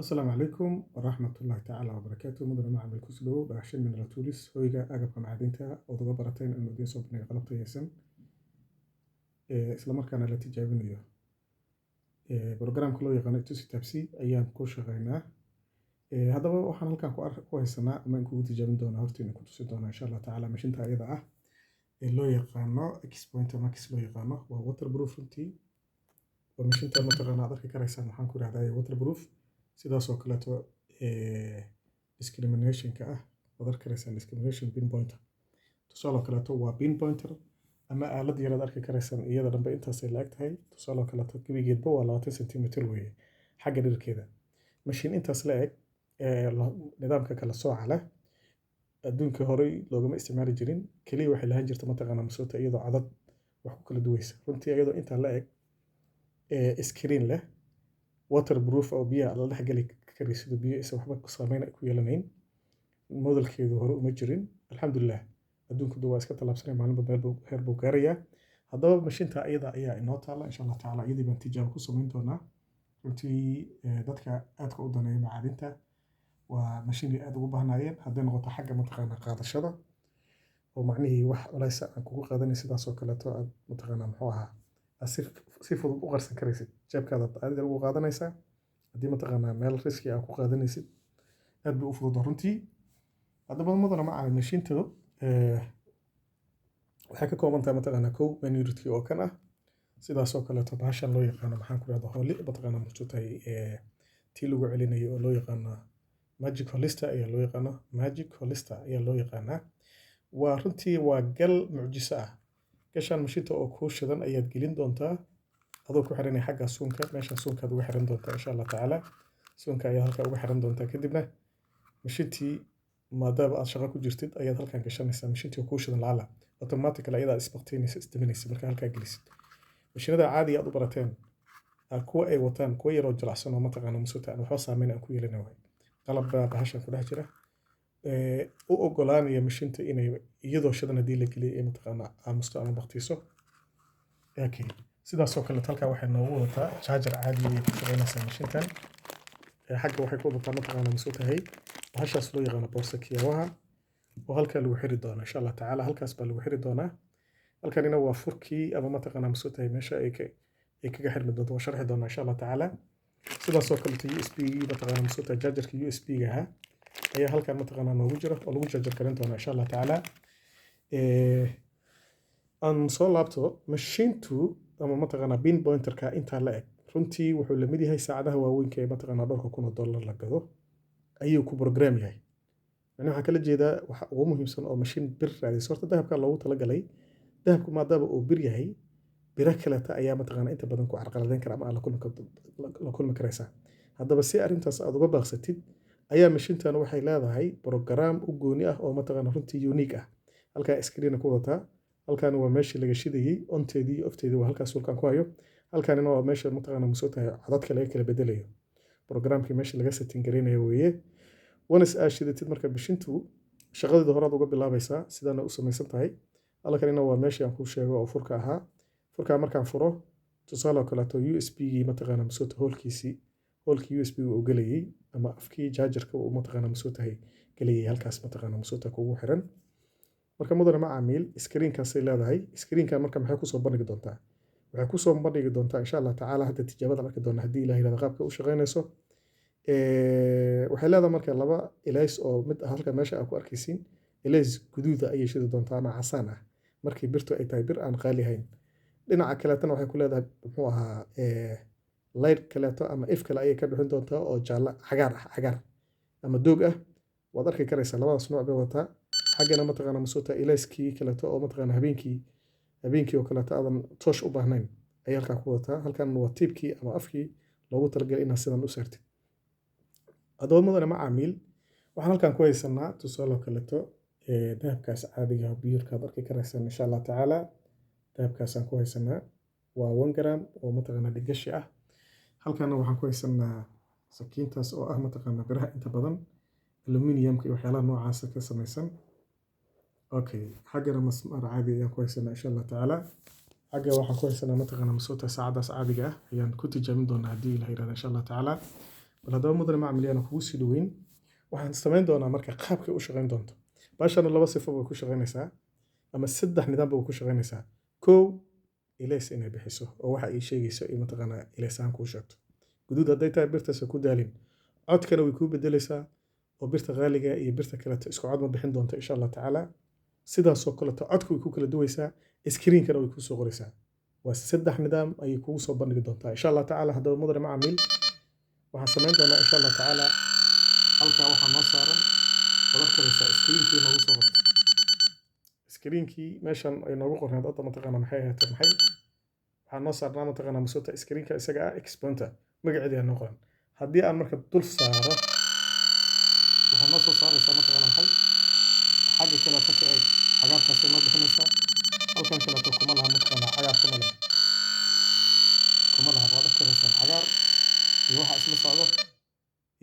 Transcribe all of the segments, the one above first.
Asalaamu calaykum waraxmatullaahi tacaala wabarakaatu. Mudane macamil, kusoo dhawow Dhagaxshin Mineral Tools, hoyga agabka macdinta ood uga barateen inuu idiin soo bandhigo qalab tayeysan, islamarkaana la tijaabinayo. Programka loo yaqaano Itusi Tabsi ayaan ku shaqeynaa. Haddaba waxaan halkan ku haysanaa ama in kugu tijaabin doonaa, hortiina ku tusi doonaa, insha Allah tacaala, mashinta ayada ah ee loo yaqaano Xpointer Max loo yaqaano. Waa waterproof runtii. Waa mashinta mataqaana aad arki karaysaan, waxaan ku idhahdaa waterproof. Sidaas oo kaleeto discriminationka ah waad arki karaysaan, discrimination pinpointer. Tusaale oo kaleeto waa pinpointer ama aalad yar aad arki karaysaan, iyada dhanba intaasay la eg tahay. Tusaale oo kaleeto gebigeedba waa 20 centimeter weeye xagga dhererkeeda. Mashiin intaas la eg nidaamka kala sooca leh adduunka horey loogama isticmaali jirin. Keliya waxay lahaan jirta mataqaanaa masuuta iyadoo cadad wax ku kala duwaysa. Runtii iyadoo intaa la eg, screen leh, waterproof oo biyaha la dhex geli karaysid, biyo isa waxba saameyn ku yeelanayn, modelkeedu hore uma jirin. Alxamdulilah, adduunku waa iska tallaabsanaya, maalinba meel buu heer buu gaarayaa. Haddaba mashinta iyada ayaa inoo taala, insha Allah tacaala iyadii baan tijaabo ku samayn doonaa. Runtii dadka aadka u daneeya macaadinta waa mashinay aad ugu baahnaayeen, hadday noqoto xagga mataqaanaa qaadashada oo macnihii wax culaysa aan kugu qaadanin, sidaas oo kaleeto aad mataqaanaa muxuu ahaa aad si fudud u qarsan karaysid, jeebkaada adiga ugu qaadanaysaa. Haddii mataqaanaa meel riski ah ku qaadanaysid, aad bay u fududaa runtii. Haddaba mudana macalin, mashiintu waxay ka kooban tahay mataqaanaa kow main unitkii oo kan ah. Sidaas oo kaleeto bahashan loo yaqaano, maxaan ku rahdaa, hooli mataqaanaa muxuu tahay tii lagu celinayo oo loo yaqaano magic holster ayaa loo yaqaano, magic holster ayaa loo yaqaanaa. Waa runtii waa gal mucjiso ah. Gashaan mashinta oo kuu shidan ayaad gelin doontaa adoo ku xiranaya xagga suunka. Meesha suunkaad uga xiran doontaa, insha Allah tacaala, suunka ayaad halkaa uga xiran doontaa. Kadibna mashintii, maadaama aad shaqo ku jirtid, ayaad halkan gashanaysaa mashintii oo kuu shidan. Lacala automatically ayadaa isbaqtiinaysa, isdaminaysa markaa halkaa gelisid. Mashinada caadiga aad u barateen kuwa ay wataan kuwa yaroo jilicsan oo mataqaana masuuta aan waxba saameyn aan ku yeelana waay. Qalab baa bahashan ku dhex jira u ogolaanaya mashinta inay iyadoo shidan haddii la geliyo ay mataqaana aamusto ama baktiiso. Okay, sidaas oo kale halkaa waxay noogu wadataa charger caadi ayay ku shaqeynaysaa mashintan. Xagga waxay ku wadataa mataqaana masuu tahay bahashaas loo yaqaano boorsa kiyaawaha oo halkaa lagu xiri doono, insha Allah tacaala. Halkaas baa lagu xiri doonaa. Halkanina waa furkii ama mataqaana masuu tahay meesha ay kaga xirmi doonto. Waa sharxi doonaa, insha Allah tacaala. Sidaas oo kaleeto USB mataqaana masuu tahay chargerka USB ga ahaa ayaa halkan mataqaana noogu jira oo lagu charger garin doonaa, insha Allah tacaala. Aan soo laabto mashiintu ama mataqaanaa pinpointerka intaa la eg. Runtii wuxuu lamid yahay saacadaha waaweynka ee mataqaanaa dhowrka kun oo dollar la gado ayuu ku program yahay. Macnaha waxaan kala jeedaa, waxa ugu muhiimsan oo mashiin bir raadayso horta dahabka loogu talagalay. Dahabku maadaama uu bir yahay, biro kaleta ayaa mataqaanaa inta badan ku carqaladeyn kara ama aad la kulmi karaysaa. Haddaba si arrintaas aad uga baaqsatid ayaa mashiintan waxay leedahay program u gooni ah oo mataqaanaa runtii unique ah. Halkaa screen ku wadataa. Halkan waa meeshii laga shidayey, onteedii iyo offteedii waa halkaas sulkaan ku hayo. Halkanina waa meesha mataqaanaa masoo tahay codadka laga kala bedelayo, programkii meesha laga setting gareynayo weeye. Once aad shidatid marka mashintu shaqadeeda horaad uga bilaabaysaa. Sidaana u samaysan tahay. Halkanina waa meeshii aan kuu sheego oo furka ahaa. Furkaa markaan furo, tusaale oo kaleeto USB gii mataqaanaa masoo hoolkiisii, hoolkii USB uu gelayey ama afkii chargerka uu mataqaanaa masoo tahay gelayay, halkaas mataqaanaa masoo tahay kugu xiran. Marka mudane macaamiil, screenkaasay leedahay. Screenkan marka maxay kusoo bandhigi doontaa? Waxay kusoo bandhigi doontaa, insha Allah tacaala, hadda tijaabadan arki doona, haddii Ilaah yirahdo, qaabka u shaqeynayso. Waxay leedahay marka laba ilays oo mid ah halka meesha aad ku arkaysiin. Ilays guduuda ayay shidi doontaa ama casaan ah markii birtu ay tahay bir aan qaali ahayn. Dhinaca kaleetana waxay ku leedahay muxuu ahaa light kaleeto ama if kale ayay ka bixin doontaa oo jaallo cagaar ah, cagaar ama doog ah. Waad arki karaysaa, labadaas nooc bay wadataa. Xaggana mataqaana masuuta ilayskii kaleeto oo mataqaana habeenkii oo kaleeto aadan toosh u baahnayn ayay halkaa ku wadataa. Halkan waa tiibkii ama afkii loogu talagalay inaad sidan u saartid. Haddaba mudane macaamiil, waxaan halkan ku haysanaa tusaale oo kaleeto dahabkaas caadiga ah purekaad arki karaysaan, insha Allah tacaala. Dahabkaasaan ku haysanaa waa 1 gram oo mataqaana dhigashi ah. Halkana waxaan ku haysanaa sakiintaas oo ah mataqaana biraha inta badan aluminiumka iyo waxyaalaha noocaasa ka samaysan. Okay, xaggana masmaar caadi ayaan ku haysanaa, insha Allah tacaala. Xagga waxaan ku haysanaa mataqaana masuuta saacadaas caadiga ah ayaan ku tijaabin doonaa, haddii Ilaah yirahdo, insha Allah tacaala. Bal haddaba, mudane macmil, yaana kugu sii dhaweyn. Waxaan samayn doonaa marka qaabkay u shaqayn doonto baashana. Laba sifo bay ku shaqaynaysaa ama saddex nidaam bay ku shaqaynaysaa. Kow, ilays inay bixiso oo waxa ay sheegayso ay mataqaanaa ilaysaan kuu sheegto. Guduud hadday tahay birtaas ku daalin. Codkana way kuu bedelaysaa oo birta qaaliga iyo birta kaleeto isku cod ma bixin doonto, insha Allah tacaala. Sidaasoo kaleeto codka way ku kala duwaysaa, screenkana way kuu soo qoraysaa. Waa saddex nidaam ayay kugu soo bandhigi doontaa, insha Allah tacaala. Haddaba, mudane macaamiil, waxaan samayn doonaa, insha Allah tacaala, halkaa waxaa noo saaran, waad arkaraysaa, screenkii noogu soo qortay, screenkii meeshan ay noogu qorneed hadda mataqaana maxay ahayd, maxay waxaa noo saarnaa mataqaana masota screenka isaga ah, exponta magaceedii noo qoran. Haddii aan marka dul saaro, waxaa noo soo saaraysaa mataqaana maxay. Xagga kaleeto ka eeg, cagaarkaasay noo bixinaysaa. Halkan kaleeto kuma laha mataqaana cagaar, kuma laha, kuma laha. Waad arkaraysaan cagaar iyo waxa isla socdo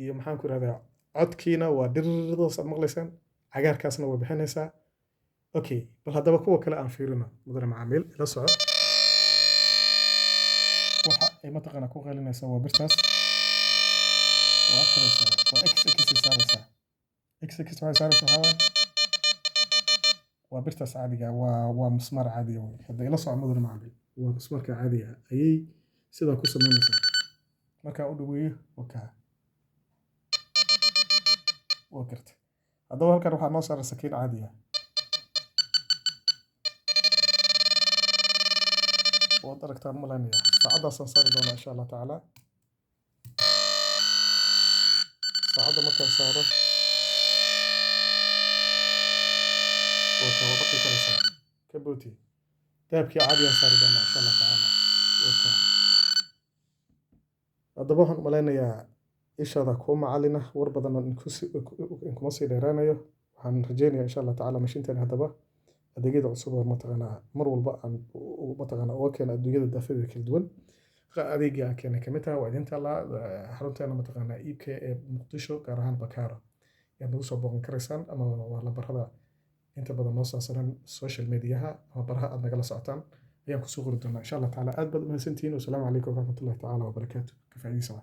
iyo maxaan ku ihahdaa, codkiina waa dhirdaas aad maqlaysaan, cagaarkaasna way bixinaysaa. Okay, bal haddaba kuwa kale aan fiirino. Mudane macaamiil, ila soco. Waxa ay mataqaana ku qaylinaysaa waa birtaas, waa arkaraysaa, waa x x ay saaraysaa. X x waxay saaraysaa waxaa waaye waa birtaas caadiga, waa musmaar caadiga wey. Hadda ila soco, mudane macaamiil, waa musmaarka caadiga ayay sidaa ku samaynaysaa. Markaa u dhaweeyo, wakaa waa garta. Haddaba halkan waxaa noo saaran sakiin caadi ah, waad aragtaan malaynaya. Saacaddaasaan saari doonaa, insha Allah tacaala. Saacadda markaan saaro, waa kaa, waad arki karaysaa ka booti. Dahabkii caadiyaan saari doonaa, insha Allah tacaala, waa kaa. Haddaba waxaan u malaynayaa ishaada kuu macalina, war badan inkuma sii dheeraanayo. Waxaan rajeynayaa, insha Allah tacaala, mashiintani haddaba adeegyada cusub oo mataqaanaa mar walba aan mataqaanaa uga keena adduunyada daafadeeda kala duwan, adeegii aan keenay kamid tahay. Waa idin taallaa xarunteena mataqaanaa iibka ee Muqdisho, gaar ahaan Bakaaro, ayaad nagu soo booqan karaysaan, ama waa lambarada inta badan noo saasaran social mediaha ama baraha aad nagala socotaan ayaan kusoo qori doonaa, insha Allah tacaala. Aad baad umahadsantihiin. Wasalaamu calaykum waraxmatullahi tacaala wabarakaatu. Ka faa'iidaysa.